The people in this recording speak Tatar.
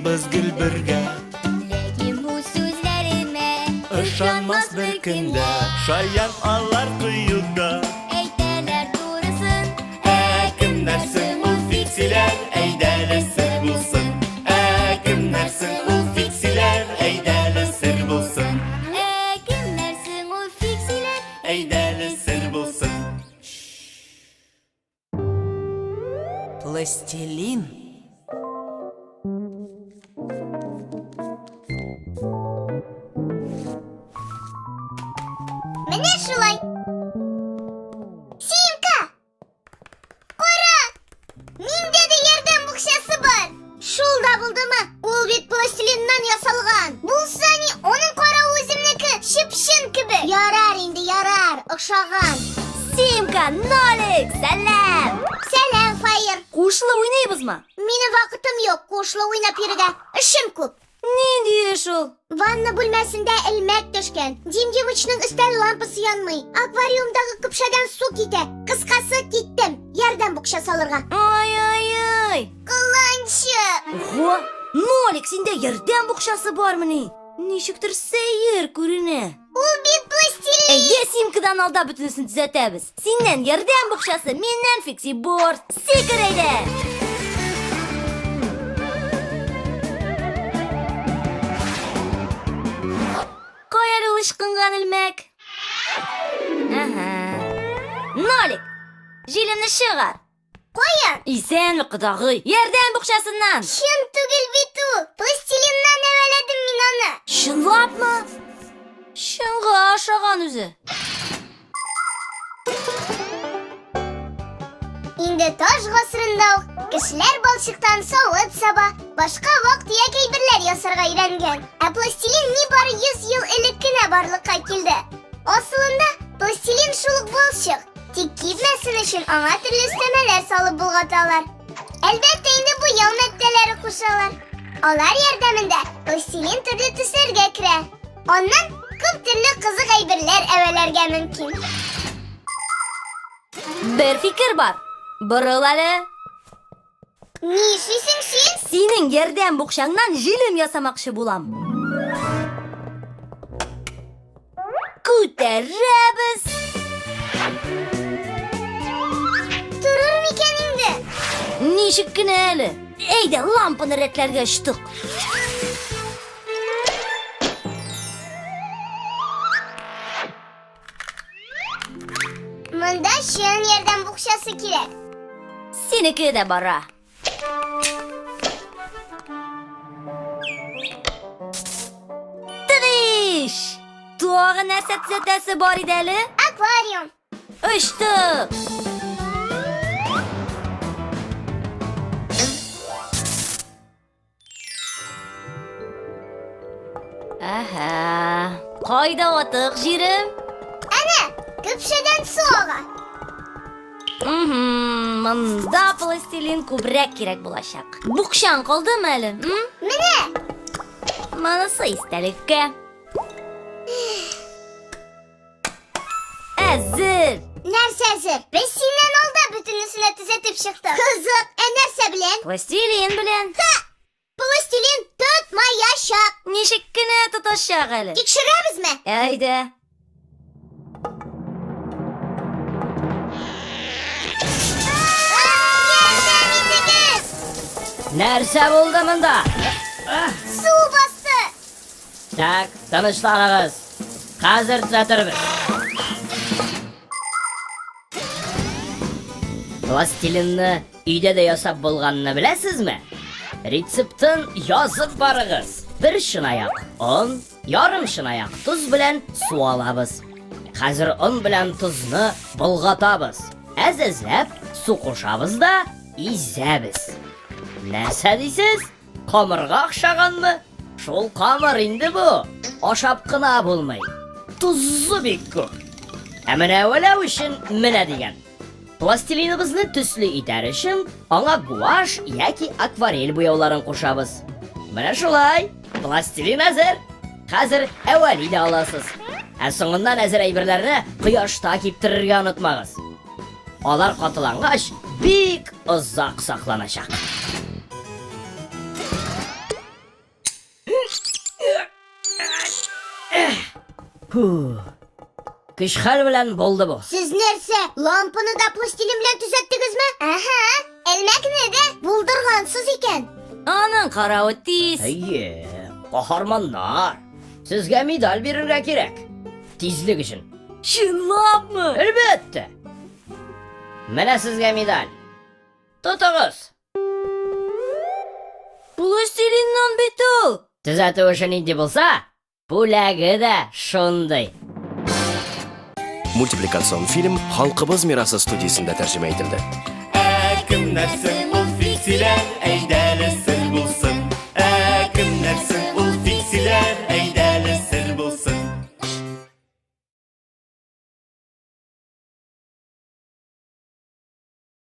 Уйныйбыз гел бергә. Ләкин бу сүзләремә Ышанмас беркем дә. Шаян алар кыюда. Әйтәләр турысын. Ә кемнәр соң ул фиксиләр? Әйдәле сер булсын. Ә кемнәр соң ул фиксиләр? Әйдәле сер булсын. Ә кемнәр соң ул фиксиләр? Әйдәле сер булсын. Пластилин. Менә шулай. Симка! Кара! Миндә дә ярдәм букчасы бар. Шул да булдымы? Ул бит пластилиннан ясалган. Булса ни, аның каравы үземнеке чып-чын кебек. Ярар инде, ярар, охшаган. Симка, Нолик, сәлам! Сәлам, Фаер. Кушлы уйныйбызмы? Минем вакытым юк, кушлы уйнап йөрергә. Эшем күп. Нинди эш ул? Ванна бүлмәсендә элмәк төшкән. Дим Димычның өстәл лампасы янмый. Аквариумдагы көпшәдән су китә. Кыскасы, киттем. Ярдәм букча салырга. Ай-ай-ай! Кыланчы! Ого! Нолик, синдә ярдәм букчасы бармыни? Ничектер сәер күренә. Ул бит пластилин! Әйдә, Симкадан алда бөтенесен төзәтәбез. Синнән ярдәм букчасы, миннән фиксиборд. Сикер әйдә! Кая әле ул ычкынган элмәк? Ага. Нолик, җилемне чыгар. Каян? Исәнме, кодагый? Ярдәм букчасыннан! Чын түгел бит ул! Пластилиннан әвәләдем мин аны! Чынлапмы? Чынга ашаган үзе. Инде таш гасырында ук кешеләр балчыктан савыт-саба, башка вак-төяк әйберләр ясарга өйрәнгән. Ә пластилин нибары 100 ел элек кенә барлыкка килде. Асылында пластилин шул ук балчык, Тик кипмәсен өчен аңа төрле өстәмәләр салып болгаталар. Әлбәттә инде буяу матдәләре кушалар. Алар ярдәмендә пластилин төрле төсләргә керә. Аннан күп төрле кызык әйберләр әвәләргә мөмкин. Бер фикер бар. Борыл әле. Ни эшлисең син? Синең ярдәм букчаңнан җилем ясамакчы булам. Күтәрәбез. Торыр микән инде? Ничек кенә әле? Әйдә, лампаны рәтләргә очтык. Монда чын ярдәм букчасы кирәк. Синеке дә бара. Тыныч! Тагы нәрсә төзәтәсе бар иде әле? Аквариум. Очтык! Әһә. Кайда ватык җирем? Әнә, көпшәдән су ага. Угу, монда пластилин күбрәк кирәк булачак. Букчаң калдымы әле? М? Менә. Монысы истәлеккә. Әзер! Нәрсә әзер? Без синнән алда бөтенесенә төзәтеп чыктык. Кызык, ә нәрсә белән? Пластилин белән. Ха! Пластилин тотмаячак. Ничек кенә тотачак әле? Тикшерәбезме? Әйдә. Ярдәм итегез! Нәрсә булды монда? Су басты! Так, тынычланыгыз. Хәзер төзәтербез. Пластилинны өйдә дә ясап булганны беләсезме? Рецептын язып барыгыз. Бер чынаяк он, ярым чынаяк тоз белән су алабыз. Хәзер он белән тозны болгатабыз. Әз-әзләп су кушабыз да изәбез. Нәрсә дисез? Камырга охшаганмы? Шул камыр инде бу. Ашап кына булмый. Тозы бик күп. Ә менә әвәләү өчен менә дигән. Пластилиныбызны төсле итәр өчен аңа гуашь яки акварель буяуларын кушабыз. Менә шулай, пластилин әзер. Хәзер әвәли дә аласыз. Ә соңыннан әзер әйберләрне кояшта киптерергә онытмагыз. Алар катылангач, бик озак сакланачак. Фу. Көч-хәл белән булды бу. Сез нәрсә, лампаны да пластилин белән төзәттегезме? Әһә, элмәкне дә булдыргансыз икән. Аның каравы тиз. Әйе, каһарманнар. Сезгә медаль бирергә кирәк. Тизлек өчен. Чынлапмы? Әлбәттә. Менә сезгә медаль. Тотыгыз. Пластилиннан бит ул. Төзәтү эше нинди булса, бүләге дә шундый. Мультипликацион фильм Халкыбыз мирасы студиясендә тәрҗемә ителде. Ә кемнәр соң ул фиксиләр, әйдәле сер булсын. Ә кемнәр соң ул фиксиләр, әйдәле.